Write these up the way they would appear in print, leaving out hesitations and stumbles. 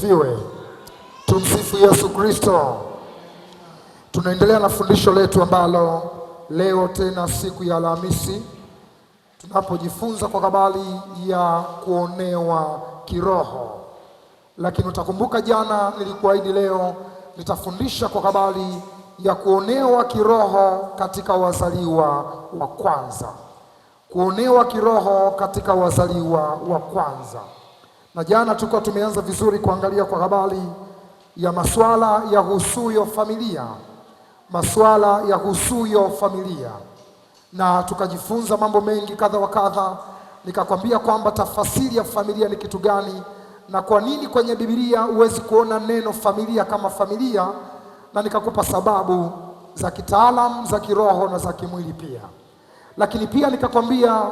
Asifiwe. Tumsifu Yesu Kristo. Tunaendelea na fundisho letu ambalo leo tena siku ya Alhamisi tunapojifunza kwa habari ya kuonewa kiroho. Lakini utakumbuka jana nilikuahidi leo nitafundisha kwa habari ya kuonewa kiroho katika wazaliwa wa kwanza. Kuonewa kiroho katika wazaliwa wa kwanza. Na jana tulikuwa tumeanza vizuri kuangalia kwa habari ya masuala ya husuyo familia, masuala ya husuyo familia, na tukajifunza mambo mengi kadha wa kadha. Nikakwambia kwamba tafasiri ya familia ni kitu gani na kwa nini kwenye Biblia huwezi kuona neno familia kama familia, na nikakupa sababu za kitaalamu, za kiroho na za kimwili pia. Lakini pia nikakwambia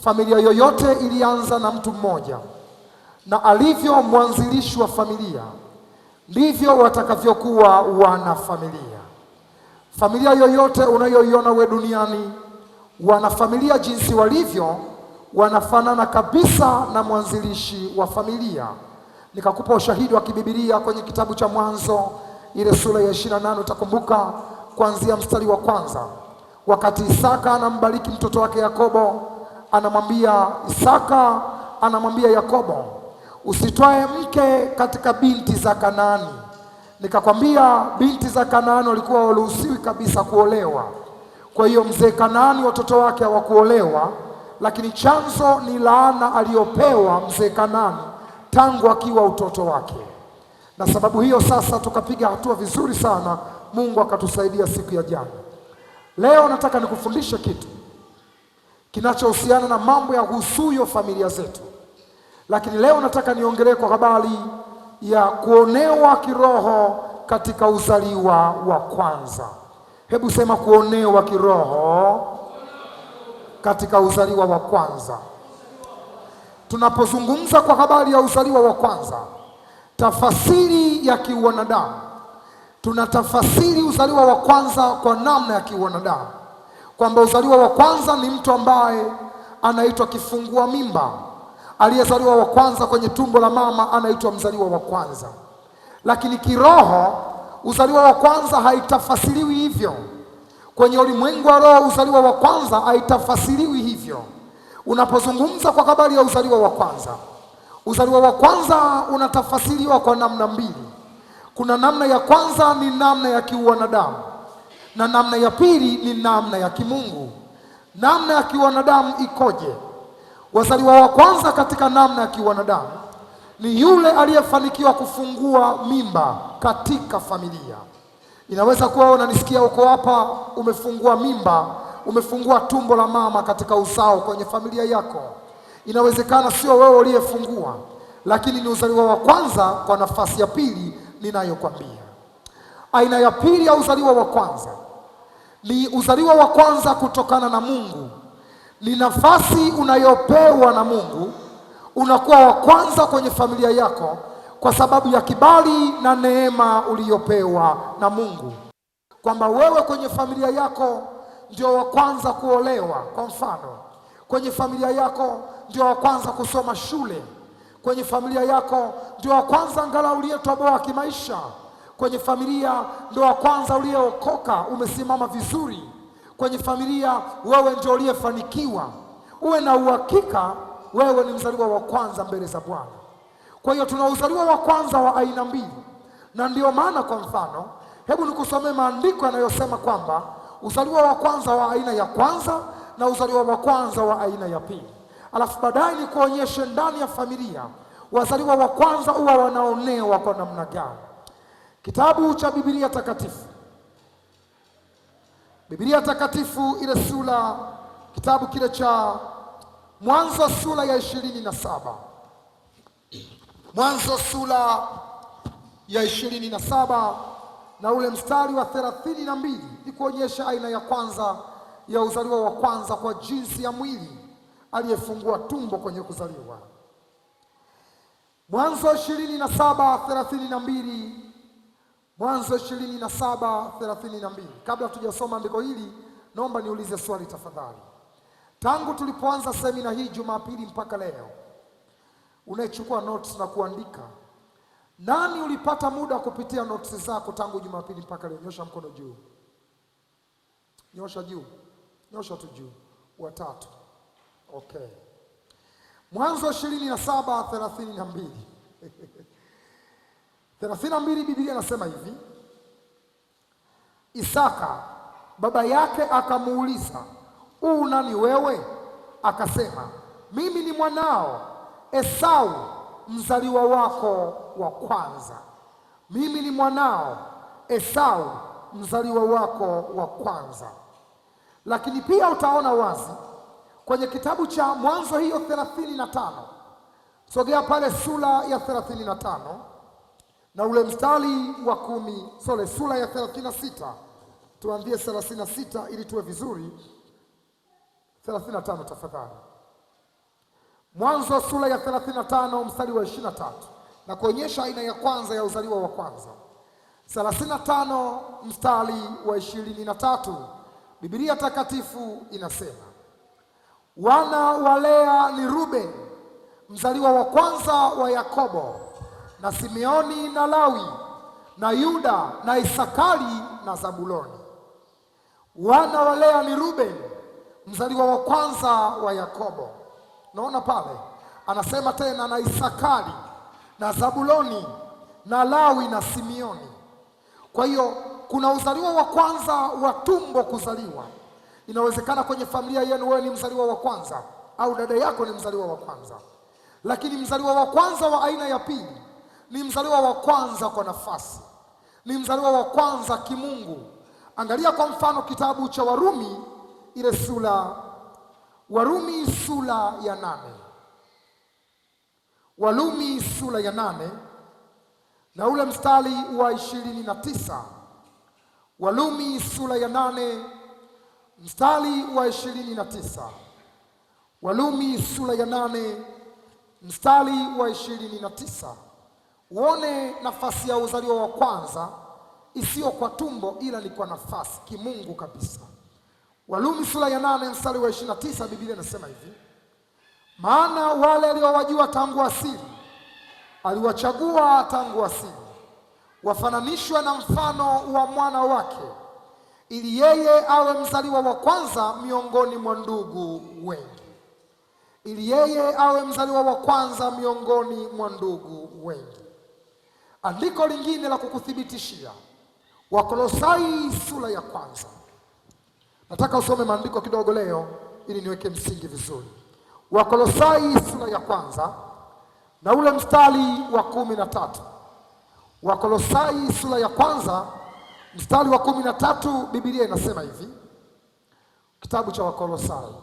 familia yoyote ilianza na mtu mmoja, na alivyo mwanzilishi wa familia ndivyo watakavyokuwa wana familia. Familia yoyote unayoiona we duniani, wanafamilia jinsi walivyo wanafanana kabisa na mwanzilishi wa familia. Nikakupa ushahidi wa kibibilia kwenye kitabu cha Mwanzo ile sura ya 28, utakumbuka kuanzia mstari wa kwanza, wakati Isaka anambariki mtoto wake Yakobo, anamwambia Isaka, anamwambia Yakobo, usitwae mke katika binti za Kanaani. Nikakwambia binti za Kanaani walikuwa waruhusiwi kabisa kuolewa. Kwa hiyo mzee Kanaani watoto wake hawakuolewa, lakini chanzo ni laana aliyopewa mzee Kanaani tangu akiwa utoto wake. Na sababu hiyo sasa tukapiga hatua vizuri sana, Mungu akatusaidia siku ya jana. Leo nataka nikufundishe kitu kinachohusiana na mambo ya husuyo familia zetu. Lakini leo nataka niongelee kwa habari ya kuonewa kiroho katika uzaliwa wa kwanza. Hebu sema kuonewa kiroho katika uzaliwa wa kwanza. Tunapozungumza kwa habari ya uzaliwa wa kwanza, tafasiri ya kiwanadamu, tunatafasiri uzaliwa wa kwanza kwa namna ya kiwanadamu, kwamba uzaliwa wa kwanza ni mtu ambaye anaitwa kifungua mimba. Aliyezaliwa wa kwanza kwenye tumbo la mama anaitwa mzaliwa wa kwanza. Lakini kiroho, uzaliwa wa kwanza haitafasiriwi hivyo. Kwenye ulimwengu wa roho, uzaliwa wa kwanza haitafasiriwi hivyo. Unapozungumza kwa habari ya uzaliwa wa kwanza, uzaliwa wa kwanza unatafasiriwa kwa namna mbili. Kuna namna ya kwanza ni namna ya kiwanadamu na namna ya pili ni namna ya kimungu. Namna ya kiwanadamu ikoje? Wazaliwa wa kwanza katika namna ya kiwanadamu ni yule aliyefanikiwa kufungua mimba katika familia. Inaweza kuwa unanisikia uko hapa, umefungua mimba, umefungua tumbo la mama katika uzao kwenye familia yako. Inawezekana sio wewe uliyefungua, lakini ni uzaliwa wa kwanza kwa nafasi ya pili ninayokwambia. Aina ya pili ya uzaliwa wa kwanza ni uzaliwa wa kwanza kutokana na Mungu. Ni nafasi unayopewa na Mungu, unakuwa wa kwanza kwenye familia yako kwa sababu ya kibali na neema uliyopewa na Mungu, kwamba wewe kwenye familia yako ndio wa kwanza kuolewa, kwa mfano, kwenye familia yako ndio wa kwanza kusoma shule, kwenye familia yako ndio wa kwanza angalau uliyetoboa kimaisha, kwenye familia ndio wa kwanza uliyeokoka, umesimama vizuri kwenye familia, wewe ndio uliyefanikiwa. Uwe na uhakika wewe ni mzaliwa wa kwanza mbele za Bwana. Kwa hiyo tuna uzaliwa wa kwanza wa aina mbili, na ndiyo maana kwa mfano, hebu nikusomee maandiko yanayosema kwamba uzaliwa wa kwanza wa aina ya kwanza na uzaliwa wa kwanza wa aina ya pili, alafu baadaye nikuonyeshe ndani ya familia wazaliwa wa kwanza huwa wanaonewa kwa namna gani. Kitabu cha Biblia Takatifu, Biblia Takatifu ile sura, kitabu kile cha Mwanzo sura ya 27, Mwanzo sura ya 27 na ule mstari wa 32 ni kuonyesha aina ya kwanza ya uzaliwa wa kwanza kwa jinsi ya mwili aliyefungua tumbo kwenye kuzaliwa. Mwanzo 27:32, Mwanzo 27:32. Kabla tujasoma andiko hili, naomba niulize swali tafadhali. Tangu tulipoanza semina hii Jumapili mpaka leo, unayechukua notes na kuandika, Nani ulipata muda wa kupitia notes zako tangu Jumapili mpaka leo? Nyosha mkono juu, nyosha juu, nyosha tu juu. Watatu. Okay. Mwanzo 27:32 32, Biblia inasema hivi: Isaka baba yake akamuuliza, u nani wewe? Akasema, mimi ni mwanao Esau mzaliwa wako wa kwanza. Mimi ni mwanao Esau mzaliwa wako wa kwanza. Lakini pia utaona wazi kwenye kitabu cha Mwanzo hiyo 35, sogea pale sura ya 35 na ule mstari wa 10, sole sura ya 36, tuanzie 36 ili tuwe vizuri. 35 tafadhali. Mwanzo sura ya 35 mstari wa 23, na kuonyesha aina ya kwanza ya uzaliwa wa kwanza. 35 mstari wa 23, Biblia takatifu inasema, wana wa Lea ni Ruben mzaliwa wa kwanza wa Yakobo, na Simeoni na Lawi na Yuda na Isakari na Zabuloni. Wana wa Lea ni Ruben mzaliwa wa kwanza wa Yakobo. Naona pale anasema tena na Isakari na Zabuloni na Lawi na Simeoni. Kwa hiyo kuna uzaliwa wa kwanza wa tumbo kuzaliwa. Inawezekana kwenye familia yenu wewe ni mzaliwa wa kwanza au dada yako ni mzaliwa wa kwanza, lakini mzaliwa wa kwanza wa aina ya pili ni mzaliwa wa kwanza kwa nafasi, ni mzaliwa wa kwanza kimungu. Angalia kwa mfano kitabu cha Warumi ile sura, Warumi sura ya 8, Warumi sura ya 8 na ule mstari wa 29. Warumi sura ya 8 mstari wa 29. Warumi sura ya 8 mstari wa 29. Uone nafasi ya uzaliwa wa kwanza isiyo kwa tumbo, ila ni kwa nafasi kimungu kabisa. Warumi sura ya 8 mstari wa 29, Biblia inasema hivi: maana wale aliowajua tangu asili aliwachagua tangu asili wafananishwe na mfano wa mwana wake, ili yeye awe mzaliwa wa kwanza miongoni mwa ndugu wengi. Ili yeye awe mzaliwa wa kwanza miongoni mwa ndugu wengi. Andiko lingine la kukuthibitishia, Wakolosai sura ya 1. Nataka usome maandiko kidogo leo ili niweke msingi vizuri. Wakolosai sura ya 1 na ule mstari wa 13. Wakolosai sura ya 1 mstari wa 13, Biblia inasema hivi, kitabu cha Wakolosai: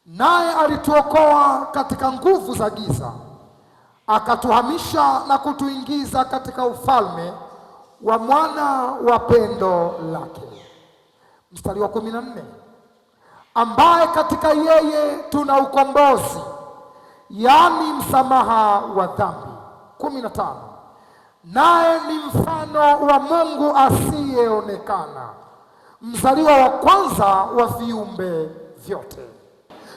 naye alituokoa katika nguvu za giza, akatuhamisha na kutuingiza katika ufalme wa mwana wa pendo lake. Mstari wa 14, ambaye katika yeye tuna ukombozi, yaani msamaha wa dhambi. 15, naye ni mfano wa Mungu asiyeonekana, mzaliwa wa kwanza wa viumbe vyote.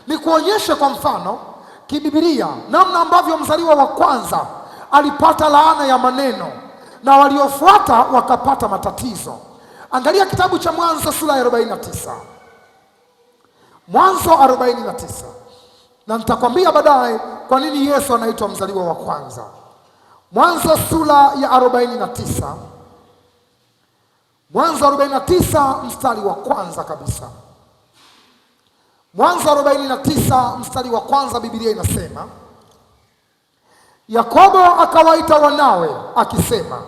Ni kuonyeshe kwa mfano kibibilia namna ambavyo mzaliwa wa kwanza alipata laana ya maneno na waliofuata wakapata matatizo. Angalia kitabu cha Mwanzo sura ya 49. Mwanzo 49. Na nitakwambia baadaye kwa nini Yesu anaitwa mzaliwa wa kwanza. Mwanzo sura ya 49. Mwanzo 49 mstari wa kwanza kabisa. Mwanzo 49 mstari wa kwanza, Biblia inasema, Yakobo akawaita wanawe akisema,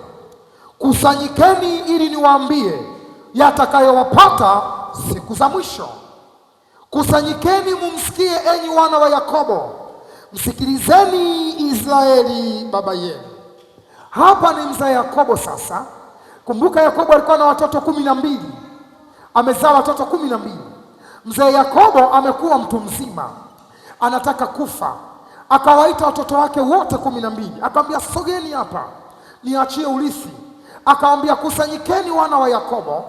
kusanyikeni ili niwaambie yatakayowapata siku za mwisho. Kusanyikeni mumsikie, enyi wana wa Yakobo, msikilizeni Israeli baba yenu. Hapa ni mzaa Yakobo sasa. Kumbuka Yakobo alikuwa na watoto 12. Amezaa watoto 12. Mzee Yakobo amekuwa mtu mzima, anataka kufa. Akawaita watoto wake wote 12, akamwambia sogeni hapa niachie urithi. Akamwambia kusanyikeni wana wa Yakobo,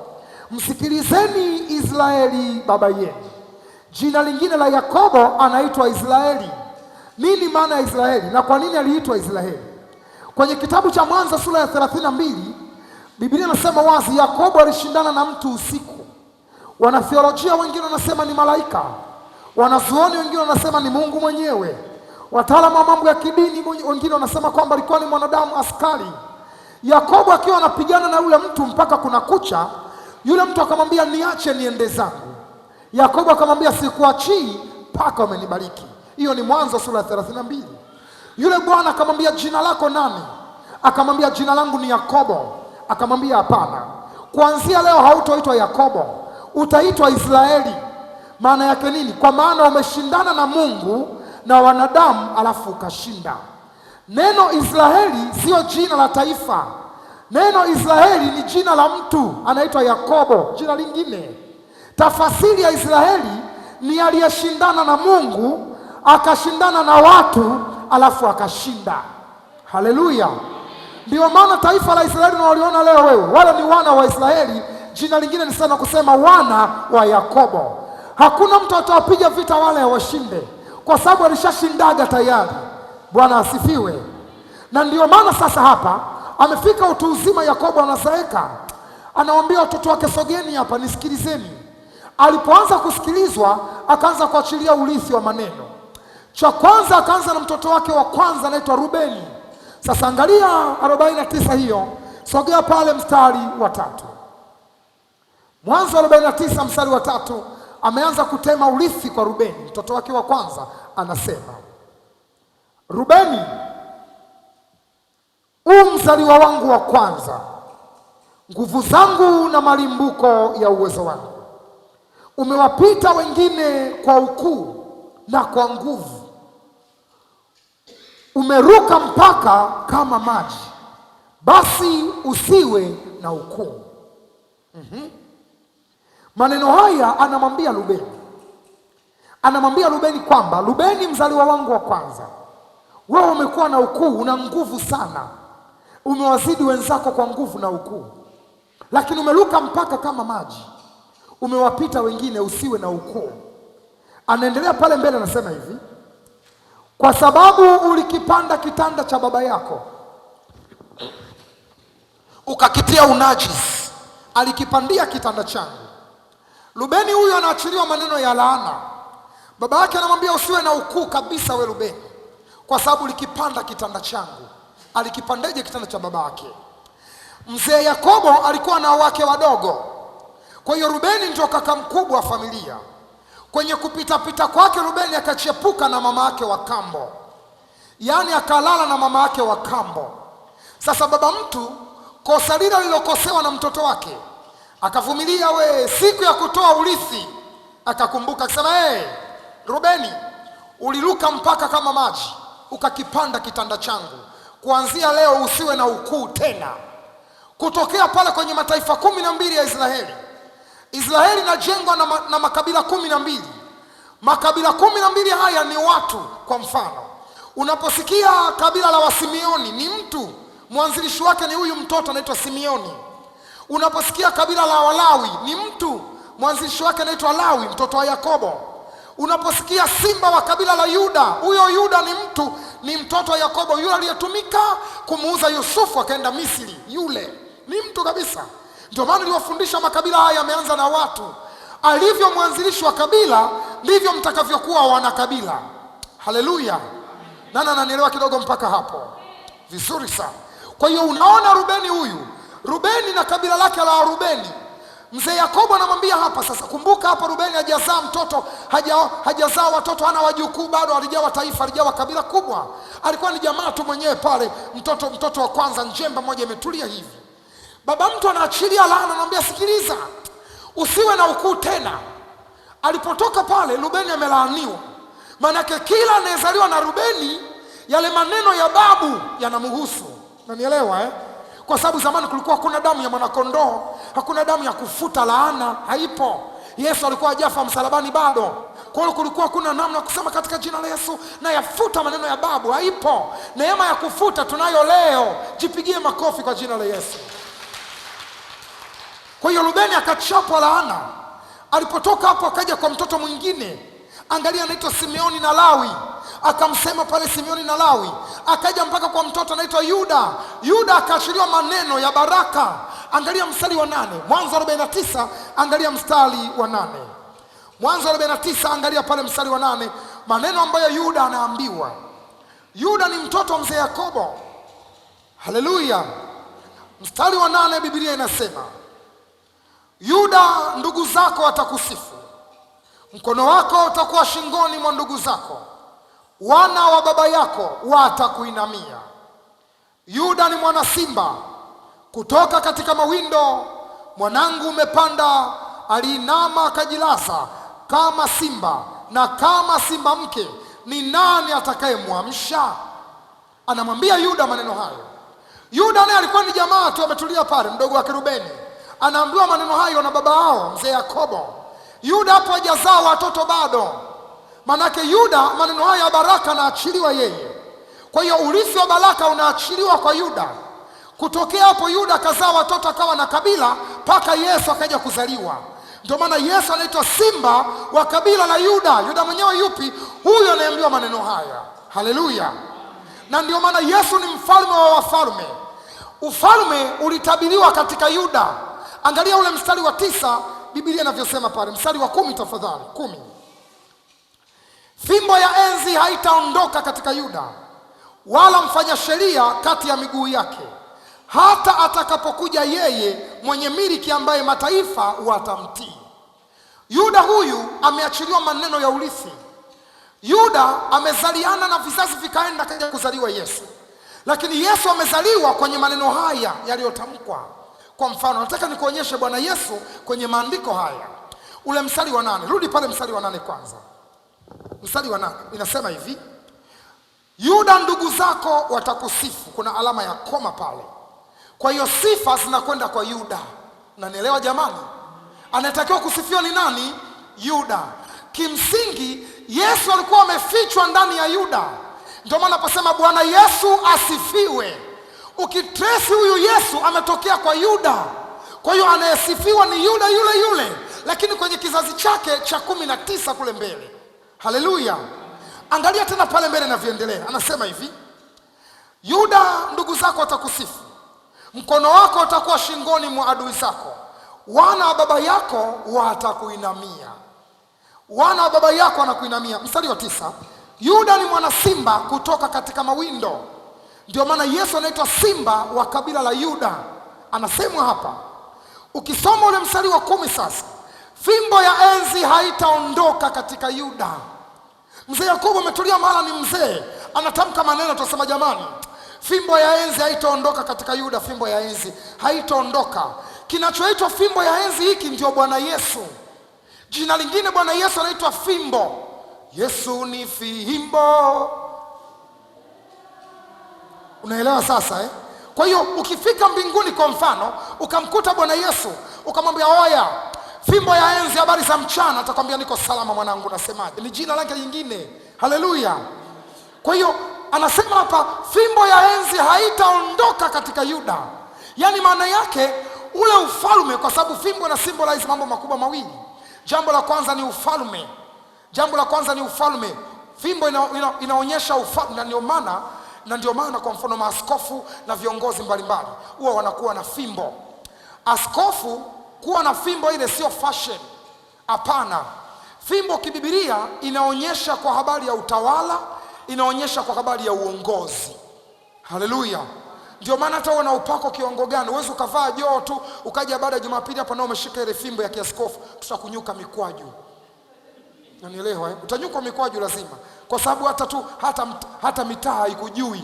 msikilizeni Israeli baba yenu. Jina lingine la Yakobo anaitwa Israeli. Nini maana ya Israeli na kwa nini aliitwa Israeli? Kwenye kitabu cha Mwanzo sura ya 32, Biblia inasema wazi, Yakobo alishindana na mtu usiku. Wanatheolojia wengine wanasema ni malaika, wanazuoni wengine wanasema ni Mungu mwenyewe, wataalamu wa mambo ya kidini wengine wanasema kwamba alikuwa ni mwanadamu askari. Yakobo akiwa anapigana na yule mtu mpaka kuna kucha, yule mtu akamwambia, niache niende zangu. Yakobo akamwambia, sikuachii mpaka umenibariki. Hiyo ni Mwanzo sura ya 32. Yule bwana akamwambia, jina lako nani? Akamwambia, jina langu ni Yakobo. Akamwambia, hapana, kuanzia leo hautoitwa Yakobo, utaitwa Israeli. Maana yake nini? Kwa maana umeshindana na Mungu na wanadamu, alafu ukashinda. Neno Israeli sio jina la taifa. Neno Israeli ni jina la mtu anaitwa Yakobo, jina lingine. Tafasiri ya Israeli ni aliyeshindana na Mungu, akashindana na watu, alafu akashinda. Haleluya! Ndio maana taifa la Israeli unaliona leo wewe, wale ni wana wa Israeli. Jina lingine ni sana kusema wana wa Yakobo. Hakuna mtu atawapiga vita wale washinde, kwa sababu alishashindaga tayari. Bwana asifiwe. Na ndio maana sasa hapa amefika utu uzima, Yakobo anazeeka, anawaambia watoto wake, sogeni hapa nisikilizeni. Alipoanza kusikilizwa, akaanza kuachilia urithi wa maneno. Cha kwanza akaanza na mtoto wake wa kwanza anaitwa Rubeni. Sasa angalia 49 hiyo, sogea pale mstari wa 3. Mwanzo 49 mstari wa 3, ameanza kutema urithi kwa Rubeni, mtoto wake wa kwanza. Anasema, Rubeni, u mzaliwa wangu wa kwanza, nguvu zangu na malimbuko ya uwezo wangu, umewapita wengine kwa ukuu na kwa nguvu, umeruka mpaka kama maji, basi usiwe na ukuu. Maneno haya anamwambia Rubeni. Anamwambia Rubeni kwamba Rubeni, mzaliwa wangu wa kwanza, wewe umekuwa na ukuu, una nguvu sana, umewazidi wenzako kwa nguvu na ukuu, lakini umeruka mpaka kama maji, umewapita wengine, usiwe na ukuu. Anaendelea pale mbele, anasema hivi, kwa sababu ulikipanda kitanda cha baba yako ukakitia unajisi. Alikipandia kitanda changu. Rubeni huyu anaachiliwa maneno ya laana. Baba yake anamwambia usiwe na ukuu kabisa we Rubeni, kwa sababu ulikipanda kitanda changu. Alikipandaje kitanda cha baba yake? Mzee Yakobo alikuwa na wake wadogo, kwa hiyo Rubeni ndio kaka mkubwa wa familia. Kwenye kupitapita kwake Rubeni akachepuka na mama yake wa kambo, yaani akalala na mama yake wa kambo. Sasa baba mtu, kosa lile lilokosewa na mtoto wake akavumilia, we siku ya kutoa urithi akakumbuka, akisema hey, Rubeni, uliruka mpaka kama maji ukakipanda kitanda changu, kuanzia leo usiwe na ukuu tena. Kutokea pale kwenye mataifa 12 ya Israeli. Israeli inajengwa na makabila 12. Makabila 12 haya ni watu. Kwa mfano, unaposikia kabila la Wasimioni ni mtu, mwanzilishi wake ni huyu mtoto anaitwa Simioni. Unaposikia kabila la Walawi ni mtu, mwanzilishi wake anaitwa Lawi, mtoto wa Yakobo. Unaposikia simba wa kabila la Yuda, huyo Yuda ni mtu, ni mtoto wa Yakobo, yule aliyetumika kumuuza Yusufu akaenda Misri, yule ni mtu kabisa. Ndio maana niliwafundisha makabila haya yameanza na watu. Alivyo mwanzilishi wa kabila ndivyo mtakavyokuwa wanakabila. Haleluya! Nani ananielewa kidogo mpaka hapo? Vizuri sana. Kwa hiyo unaona Rubeni huyu, Rubeni na kabila lake la Rubeni, mzee Yakobo anamwambia hapa sasa. Kumbuka hapa Rubeni hajazaa mtoto, hajazaa watoto, hana wajukuu bado, alijawa taifa, alijawa kabila kubwa. Alikuwa ni jamaa tu mwenyewe pale, mtoto wa kwanza, njemba moja imetulia hivi. Baba mtu anaachilia laana, anamwambia sikiliza, usiwe na ukuu tena. Alipotoka pale Rubeni amelaaniwa. Maanake kila anayezaliwa na Rubeni yale maneno ya babu yanamhusu. Unanielewa eh? Kwa sababu zamani kulikuwa hakuna damu ya mwanakondoo, hakuna damu ya kufuta laana, haipo. Yesu alikuwa hajafa msalabani bado. Kwa hiyo kulikuwa kuna namna kusema katika jina la Yesu na yafuta maneno ya babu, haipo. Neema ya kufuta tunayo leo. Jipigie makofi kwa jina la Yesu. Kwa hiyo Rubeni akachapwa laana. Alipotoka hapo akaja kwa mtoto mwingine, angalia, anaitwa Simeoni na Lawi. akamsema pale Simeoni na Lawi, akaja mpaka kwa mtoto anaitwa Yuda. Yuda akaachiliwa maneno ya baraka. Angalia mstari wa 8, Mwanzo 49, angalia mstari wa 8. Mwanzo 49, angalia pale mstari wa 8, maneno ambayo Yuda anaambiwa. Yuda ni mtoto wa mzee Yakobo. Haleluya! Mstari wa 8, Biblia inasema, Yuda, ndugu zako watakusifu, mkono wako utakuwa shingoni mwa ndugu zako, wana wa baba yako watakuinamia. Yuda ni mwana simba kutoka katika mawindo, mwanangu umepanda. Aliinama akajilaza kama simba, na kama simba mke, ni nani atakayemwamsha? Anamwambia Yuda maneno hayo. Yuda naye alikuwa ni jamaa tu ametulia pale, mdogo wake Rubeni. Anaambiwa maneno hayo na baba yao mzee Yakobo. Yuda hapo hajazaa watoto bado. Manake Yuda maneno hayo ya baraka anaachiliwa yeye. Kwa hiyo urithi wa baraka unaachiliwa kwa Yuda. Kutokea hapo Yuda akazaa watoto akawa na kabila mpaka Yesu akaja kuzaliwa. Ndio maana Yesu anaitwa simba wa kabila la Yuda. Yuda mwenyewe yupi? Huyu anayeambiwa maneno haya. Haleluya! Na ndio maana Yesu ni mfalme wa wafalme. Ufalme ulitabiriwa katika Yuda. Angalia ule mstari wa 9, Biblia inavyosema pale, mstari wa 10 tafadhali, 10. Fimbo ya enzi haitaondoka katika Yuda, wala mfanya sheria kati ya miguu yake, hata atakapokuja yeye mwenye miliki ambaye mataifa watamtii. Yuda huyu ameachiliwa maneno ya urithi. Yuda amezaliana na vizazi vikaenda kaja kuzaliwa Yesu. Lakini Yesu amezaliwa kwenye maneno haya yaliyotamkwa. Kwa mfano, nataka nikuonyeshe Bwana Yesu kwenye maandiko haya. Ule mstari wa 8, rudi pale mstari wa 8 kwanza. Mstari wa 8 inasema hivi: Yuda, ndugu zako watakusifu. Kuna alama ya koma pale. Kwa hiyo sifa zinakwenda kwa Yuda. Unanielewa jamani? Anatakiwa kusifiwa ni nani? Yuda. Kimsingi Yesu alikuwa amefichwa ndani ya Yuda. Ndio maana naposema Bwana Yesu asifiwe, ukitrace huyu Yesu ametokea kwa Yuda. Kwa hiyo anayesifiwa ni Yuda yule yule, lakini kwenye kizazi chake cha 19 kule mbele. Haleluya! Angalia tena pale mbele inavyoendelea. Anasema hivi: Yuda, ndugu zako watakusifu, mkono wako utakuwa shingoni mwa adui zako, wana wa baba yako watakuinamia. Wana wa baba yako wanakuinamia. Mstari wa 9, Yuda ni mwana simba kutoka katika mawindo. Ndio maana Yesu anaitwa simba wa kabila la Yuda, anasemwa hapa. Ukisoma ule mstari wa 10 sasa, fimbo ya enzi haitaondoka katika Yuda. Mzee Yakobo ametulia mahala, ni mzee, anatamka maneno, tunasema jamani, fimbo ya enzi haitaondoka katika Yuda, fimbo ya enzi haitaondoka. Kinachoitwa fimbo ya enzi hiki ndio Bwana Yesu. Jina lingine Bwana Yesu anaitwa fimbo. Yesu ni fimbo. Unaelewa sasa eh? Kwa hiyo ukifika mbinguni kwa mfano, ukamkuta Bwana Yesu, ukamwambia oya, fimbo ya enzi, habari za mchana, atakwambia niko salama mwanangu, nasemaje? Ni jina lake lingine. Haleluya. Kwa hiyo anasema hapa fimbo ya enzi haitaondoka katika Yuda. Yaani maana yake ule ufalme, kwa sababu fimbo na symbolize mambo makubwa mawili. Jambo la kwanza ni ufalme. Jambo la kwanza ni ufalme. Fimbo inaonyesha ufalme, na ndio maana kwa mfano maaskofu na viongozi mbalimbali huwa wanakuwa na fimbo. Askofu kuwa na fimbo ile sio fashion. Hapana. Fimbo kibibilia inaonyesha kwa habari ya utawala, inaonyesha kwa habari ya uongozi. Haleluya. Ndio maana hata una upako kiwango gani, uweze ukavaa joo tu ukaja baada ya Jumapili hapa na umeshika ile fimbo ya kiaskofu, tutakunyuka mikwaju. Unanielewa eh? Utanyukwa mikwaju lazima, kwa sababu hata mitaa haikujui.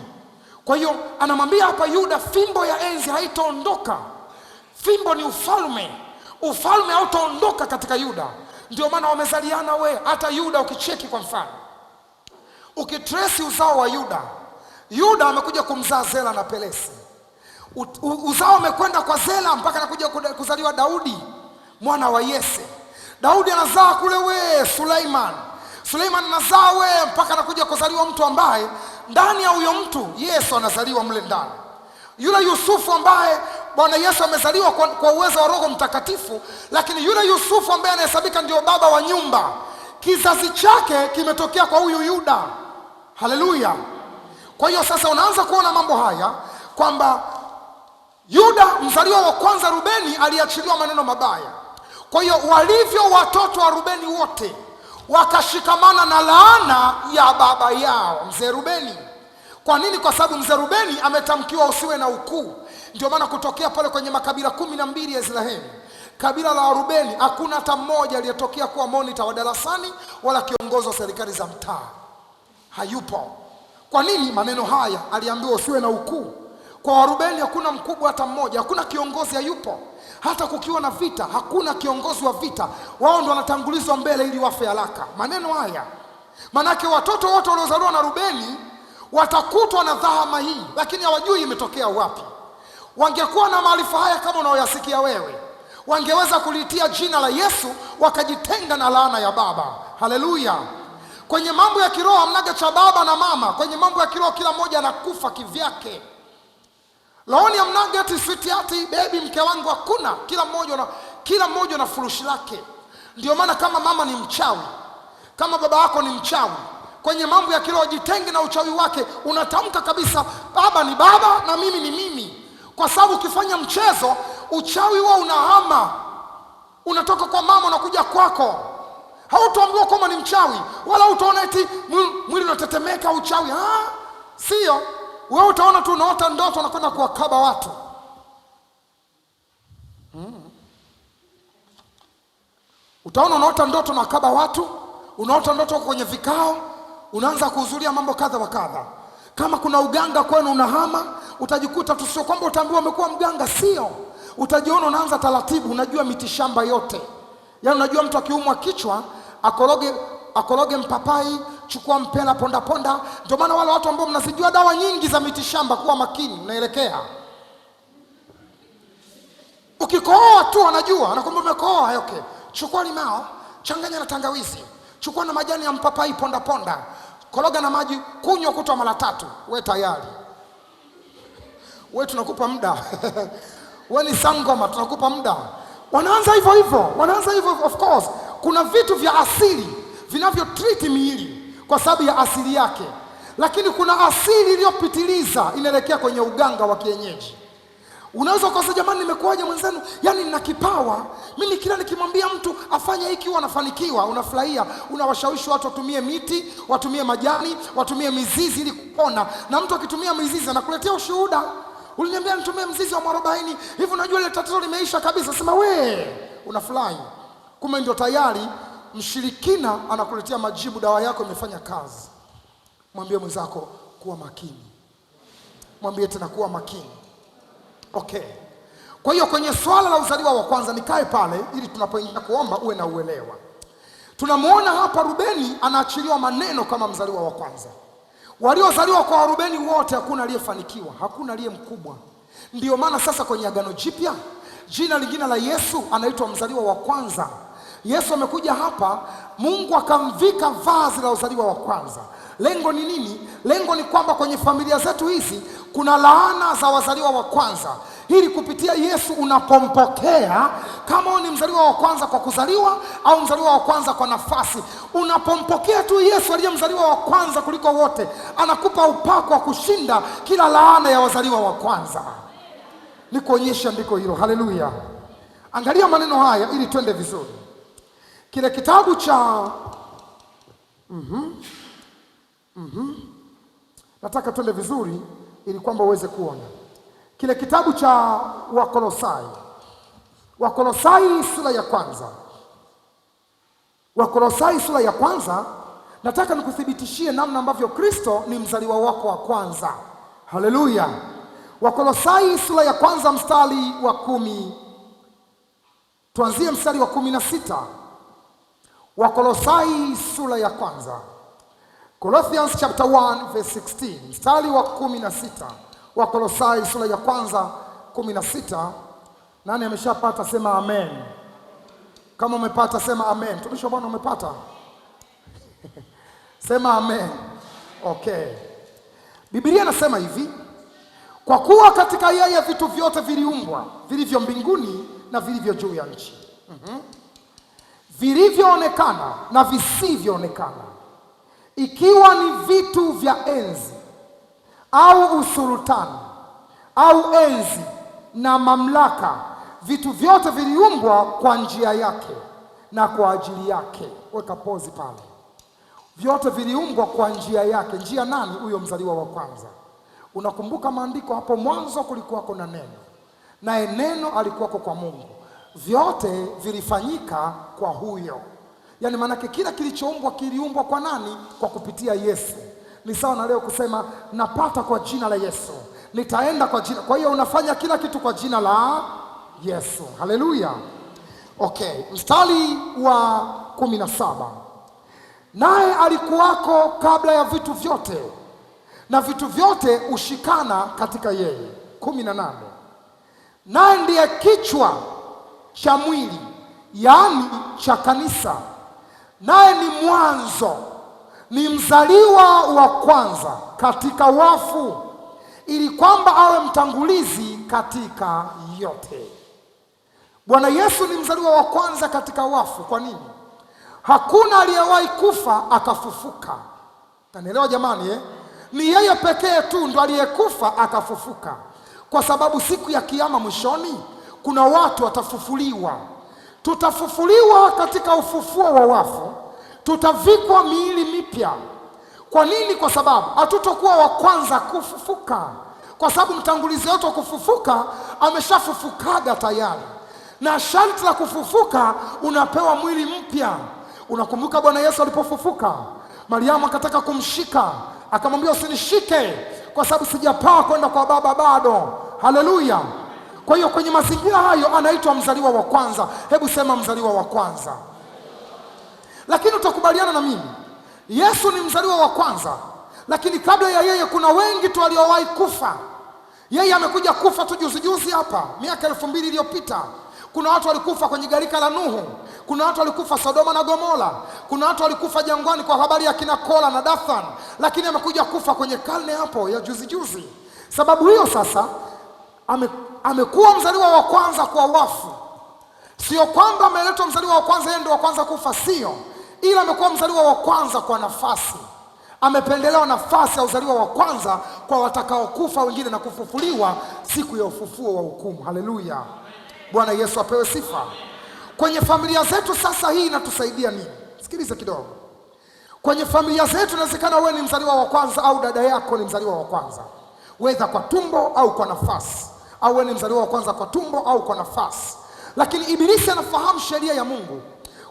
Kwa hiyo anamwambia hapa Yuda, fimbo ya enzi haitaondoka. Fimbo ni ufalme. Ufalme hautaondoka katika Yuda. Ndio maana wamezaliana we. Hata Yuda ukicheki kwa mfano, ukitrace uzao wa Yuda, Yuda amekuja kumzaa Zela na Peresi. Uzao umekwenda kwa Zela mpaka anakuja kuzaliwa Daudi mwana wa Yese. Daudi anazaa kule we Suleiman. Suleiman anazaa we mpaka anakuja kuzaliwa mtu ambaye ndani ya huyo mtu Yesu anazaliwa mle ndani. Yule Yusufu ambaye Bwana Yesu amezaliwa kwa uwezo wa Roho Mtakatifu, lakini yule Yusufu ambaye anahesabika ndio baba wa nyumba, kizazi chake kimetokea kwa huyu Yuda. Haleluya! Kwa hiyo sasa unaanza kuona mambo haya kwamba Yuda mzaliwa wa kwanza Rubeni aliachiliwa maneno mabaya. Kwa hiyo walivyo watoto wa Rubeni wote wakashikamana na laana ya baba yao mzee Rubeni. Kwa nini? Kwa sababu mzee Rubeni ametamkiwa usiwe na ukuu. Ndio maana kutokea pale kwenye makabila 12 ya Israeli, kabila la Rubeni hakuna hata mmoja aliyetokea kuwa monita wa darasani wala kiongozi wa serikali za mtaa, hayupo. Kwa nini? Maneno haya aliambiwa usiwe na ukuu. Kwa Warubeni hakuna mkubwa hata mmoja, hakuna kiongozi, hayupo. Hata kukiwa na vita hakuna kiongozi wa vita, wao ndo wanatangulizwa mbele ili wafe haraka. Maneno haya manake watoto wote waliozaliwa na Rubeni watakutwa na dhahama hii, lakini hawajui imetokea wapi. Wangekuwa na maarifa haya kama unaoyasikia wewe, wangeweza kulitia jina la Yesu wakajitenga na laana ya baba. Haleluya! Kwenye mambo ya kiroho hamnaga cha baba na mama. Kwenye mambo ya kiroho kila mmoja anakufa kivyake. Laoni hamnaga ati sweetheart, baby, mke wangu, hakuna. Kila mmoja na furushi lake. Ndio maana kama mama ni mchawi, kama baba yako ni mchawi, kwenye mambo ya kiroho jitenge na uchawi wake. Unatamka kabisa, baba ni baba na mimi ni mimi, kwa sababu ukifanya mchezo uchawi huo unahama, unatoka kwa mama unakuja kwako. Hautaambiwa kwamba ni mchawi, wala utaona eti mwili unatetemeka uchawi. Sio wewe, utaona tu unaota ndoto unakwenda kuwakaba watu. Utaona unaota ndoto unakaba watu, unaota ndoto kwenye vikao, unaanza kuhudhuria mambo kadha wa kadha. Kama kuna uganga kwenu unahama, utajikuta tu, sio kwamba utaambiwa umekuwa mganga, sio. Utajiona unaanza taratibu, unajua mitishamba yote. Yaani unajua mtu akiumwa kichwa akoroge mpapai, chukua mpela, ponda ponda. Ndio maana wale watu ambao mnazijua dawa nyingi za mitishamba, kuwa makini, unaelekea. Ukikohoa tu anajua, anakwambia umekohoa, okay. Chukua limao, changanya na tangawizi, chukua na majani ya mpapai, ponda ponda, koroga na maji, kunywa kutwa mara 3, we tayari. We tunakupa muda. We ni sangoma, tunakupa muda. Wanaanza hivyo hivyo, wanaanza hivyo. Of course, kuna vitu vya asili vinavyo treat miili kwa sababu ya asili yake, lakini kuna asili iliyopitiliza inaelekea kwenye uganga wa kienyeji. Unaweza ukasema jamani, nimekuaje mwenzenu? Yaani nina kipawa mimi, kila nikimwambia mtu afanye hiki huwa anafanikiwa. Unafurahia, unawashawishi watu watumie miti, watumie majani, watumie mizizi ili kupona. Na mtu akitumia mizizi anakuletea ushuhuda. Uliniambia nitumie mzizi wa mwarobaini, hivi unajua ile tatizo limeisha kabisa. Sema we, unafurahi. Kumbe ndio tayari mshirikina anakuletea majibu, dawa yako imefanya kazi. Mwambie mwenzako kuwa makini. Mwambie tena kuwa makini. Okay. Kwa hiyo kwenye swala la uzaliwa wa kwanza nikae pale ili tunapoingia kuomba uwe na uelewa. Tunamuona hapa Rubeni anaachiliwa maneno kama mzaliwa wa kwanza. Waliozaliwa kwa Rubeni wote hakuna aliyefanikiwa, hakuna aliye mkubwa. Ndio maana sasa kwenye Agano Jipya jina lingine la Yesu anaitwa mzaliwa wa kwanza. Yesu amekuja hapa, Mungu akamvika vazi la uzaliwa wa kwanza. Lengo ni nini? Lengo ni kwamba kwenye familia zetu hizi kuna laana za wazaliwa wa kwanza, ili kupitia Yesu unapompokea, kama ni mzaliwa wa kwanza kwa kuzaliwa au mzaliwa wa kwanza kwa nafasi, unapompokea tu Yesu aliye mzaliwa wa kwanza kuliko wote, anakupa upako wa kushinda kila laana ya wazaliwa wa kwanza. Nikuonyesha andiko hilo. Haleluya. Angalia maneno haya ili twende vizuri. Kile kitabu cha nataka twende vizuri ili kwamba uweze kuona. Kile kitabu cha Wakolosai. Wakolosai sura ya kwanza. Wakolosai sura ya kwanza, nataka nikuthibitishie namna ambavyo Kristo ni mzaliwa wako wa kwanza. Haleluya. Wakolosai sura ya kwanza mstari wa 10. Tuanzie mstari wa 16. Wakolosai sura ya kwanza. Colossians chapter 1 verse 16. Mstari wa 16. Wakolosai sura ya kwanza 16. Nani ameshapata sema amen. Kama umepata sema amen. Mtumishi wa Bwana umepata? Sema amen. Okay. Biblia inasema hivi: kwa kuwa katika yeye vitu vyote viliumbwa, vilivyo mbinguni na vilivyo juu ya nchi, vilivyoonekana na visivyoonekana, Ikiwa ni vitu vya enzi au usultani au enzi na mamlaka, vitu vyote viliumbwa kwa njia yake na kwa ajili yake. Weka pozi pale. Vyote viliumbwa kwa njia yake. Njia nani? Huyo mzaliwa wa kwanza. Unakumbuka maandiko, hapo mwanzo kulikuwako na neno, naye neno alikuwako kwa Mungu. Vyote vilifanyika kwa huyo. Yaani maanake kila kilichoumbwa kiliumbwa kwa nani? Kwa kupitia Yesu. Ni sawa na leo kusema napata kwa jina la Yesu, nitaenda kwa jina. Kwa hiyo unafanya kila kitu kwa jina la Yesu. Haleluya. Okay, mstari wa 17, naye alikuwako kabla ya vitu vyote, na vitu vyote hushikana katika yeye. 18, naye ndiye kichwa cha mwili, yaani cha kanisa, naye ni mwanzo, ni mzaliwa wa kwanza katika wafu, ili kwamba awe mtangulizi katika yote. Bwana Yesu ni mzaliwa wa kwanza katika wafu. Kwa nini? Hakuna aliyewahi kufa akafufuka. Tanielewa jamani, eh? Ni yeye pekee tu ndo aliyekufa akafufuka, kwa sababu siku ya kiyama mwishoni kuna watu watafufuliwa. Tutafufuliwa katika ufufuo wa wafu, tutavikwa miili mipya. Kwa nini? Kwa sababu hatutokuwa wa kwanza kufufuka, kwa sababu mtangulizi wetu wa kufufuka ameshafufukaga tayari, na sharti la kufufuka unapewa mwili mpya. Unakumbuka Bwana Yesu alipofufuka, Mariamu akataka kumshika, akamwambia usinishike, kwa sababu sijapaa kwenda kwa Baba bado. Haleluya! Kwa hiyo kwenye mazingira hayo anaitwa mzaliwa wa kwanza. Hebu sema mzaliwa wa kwanza. Lakini utakubaliana na mimi, Yesu ni mzaliwa wa kwanza, lakini kabla ya yeye kuna wengi tu waliowahi kufa. Yeye amekuja kufa tu juzi juzi hapa miaka 2000 iliyopita. Kuna watu walikufa kwenye gharika la Nuhu, kuna watu walikufa Sodoma na Gomora, kuna watu walikufa jangwani kwa habari ya kina Kola na Dathan, lakini amekuja kufa kwenye karne hapo ya juzi juzi. Sababu hiyo sasa amekuwa mzaliwa wa kwanza kwa wafu. Sio kwamba ameletwa mzaliwa wa kwanza yeye ndio wa kwanza kufa, sio, ila amekuwa mzaliwa wa kwanza kwa nafasi. Amependelewa nafasi ya uzaliwa wa kwanza kwa watakaokufa wengine na kufufuliwa siku ya ufufuo wa hukumu. Haleluya, Bwana Yesu apewe sifa. Kwenye familia zetu sasa, hii inatusaidia nini? Sikiliza kidogo. Kwenye familia zetu inawezekana wewe ni mzaliwa wa kwanza au dada yako ni mzaliwa wa kwanza, wedha kwa tumbo au kwa nafasi, au wewe ni mzaliwa wa kwanza kwa tumbo au kwa nafasi. Lakini Ibilisi anafahamu sheria ya Mungu